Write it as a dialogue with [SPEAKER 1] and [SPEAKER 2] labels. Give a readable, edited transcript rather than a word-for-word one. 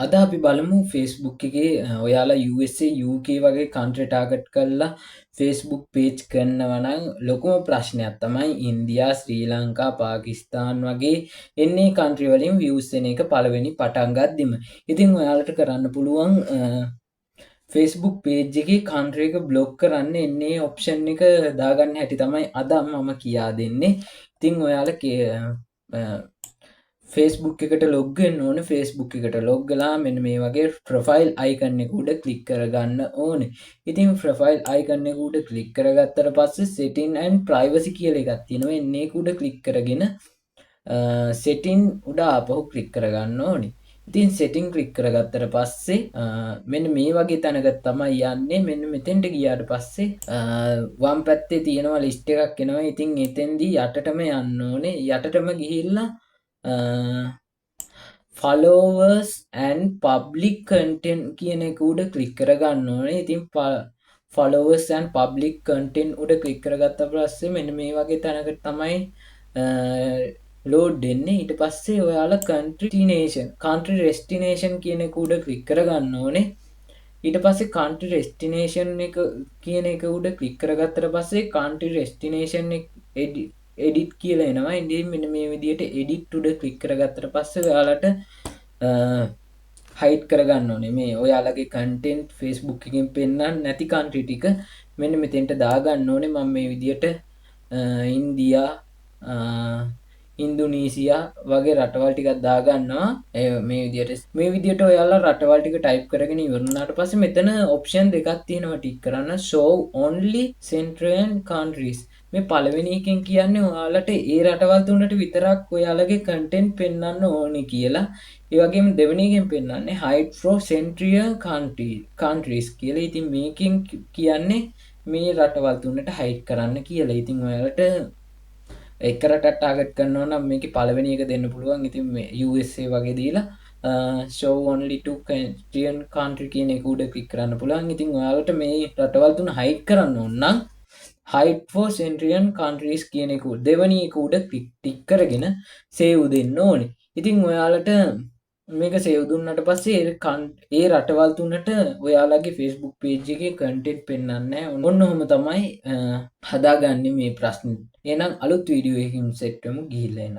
[SPEAKER 1] අද අපි බලමු Facebook එකේ ඔයාලා USA, UK වගේ කන්ට්‍රි ටාගට් කරලා Facebook page කරනවා නම් ලොකුම ප්‍රශ්නයක් තමයි ඉන්දියා, ශ්‍රී ලංකා, පාකිස්තාන් වගේ එන්නේ කන්ට්‍රි වලින් views එන එක පළවෙනි පටන් ගද්දිම. ඉතින් ඔයාලට කරන්න පුළුවන් Facebook page එකේ කන්ට්‍රි එක බ්ලොක් කරන්න එන්නේ ඔප්ෂන් එක දාගන්න හැටි තමයි අද මම කියා දෙන්නේ. ඉතින් ඔයාලා Facebook එකට ලොග් වෙන්න ඕනේ. Facebook එකට ලොග් වෙලා මෙන්න මේ වගේ ප්‍රොෆයිල් අයිකන් එක උඩ ක්ලික් කරගන්න ඕනේ. ඉතින් ප්‍රොෆයිල් අයිකන් එක උඩ ක්ලික් කරගත්තට පස්සේ setting and privacy කියලා එකක් තියෙනවා. එන්න ඒක උඩ ක්ලික් කරගෙන setting උඩ ආපහු ක්ලික් කරගන්න ඕනේ. ඉතින් setting ක්ලික් කරගත්තට පස්සේ මෙන්න මේ වගේ තැනකට තමයි යන්නේ. මෙන්න මෙතෙන්ට ගියාට පස්සේ වම් පැත්තේ තියෙනවා ලිස්ට් එකක් එනවා. ඉතින් එතෙන්දී යටටම යන්න ඕනේ. යටටම ගිහිල්ලා followers and public content කියන එක උඩ ක්ලික් කරගන්න ඕනේ. ඉතින් followers and public content උඩ ක්ලික් කරගත්ත පස්සේ මෙන්න මේ වගේ තැනකට තමයි ලෝඩ් වෙන්නේ. ඊට පස්සේ ඔයාලා country destination, country destination කියන එක උඩ ක්ලික් කරගන්න ඕනේ. ඊට පස්සේ country destination එක කියන එක උඩ ක්ලික් කරගත්තට පස්සේ country destination එක එඩිට් කියලා එනවා. ඉතින් මෙන්න මේ විදිහට එඩිට් උඩ ක්ලික් කරගත්තට පස්සේ ඔයාලට හයිඩ් කරගන්න ඕනේ මේ ඔයාලගේ කන්ටෙන්ට් Facebook එකෙන් පෙන්වන්න නැති කන්ට්‍රි ටික මෙන්න මෙතෙන්ට දාගන්න ඕනේ. මම මේ විදිහට ඉන්දියා, ඉන්දුනීසියා වගේ රටවල් ටිකක් දාගන්නවා. ඒ මේ විදිහට ඔයාලා රටවල් ටික ටයිප් කරගෙන ඉවර වුණාට පස්සේ මෙතන ඔප්ෂන් දෙකක් තියෙනවා ටික් කරන්න: show only Central countries. මේ පළවෙනි එකෙන් කියන්නේ ඔයාලට ඒ රටවල් තුනට විතරක් ඔයාලගේ කන්ටෙන්ට් පෙන්වන්න ඕනේ කියලා. ඒ වගේම දෙවෙනි එකෙන් පෙන්වන්නේ hide for Central countries කියලා. ඉතින් මේකෙන් කියන්නේ මේ රටවල් තුනට හයිඩ් කරන්න කියලා. ඉතින් ඔයාලට එක රටක් ටාගට් කරනවා නම් මේකේ පළවෙනි එක දෙන්න පුළුවන්. ඉතින් මේ USA වගේ දීලා show only to Central country කියන එක උඩ ක්ලික් කරන්න පුළුවන්. ඉතින් ඔයාලට මේ රටවල් තුන හයිඩ් කරන්න ඕන නම් hide for Central countries කියන එක දෙවෙනි එක උඩ ක්ලික් ටික් කරගෙන සේව් දෙන්න ඕනේ. ඉතින් ඔයාලට මේක සේව් දුන්නට පස්සේ ඒ රටවල් තුනට ඔයාලගේ Facebook page එකේ කන්ටෙන්ට් පෙන්වන්නේ නැහැ. ඔන්න ඔහොම තමයි හදාගන්නේ මේ ප්‍රශ්නේ. එහෙනම් අලුත් වීඩියෝ එකකින් සෙට් වෙමු. ගිහිල්ලා එන්න.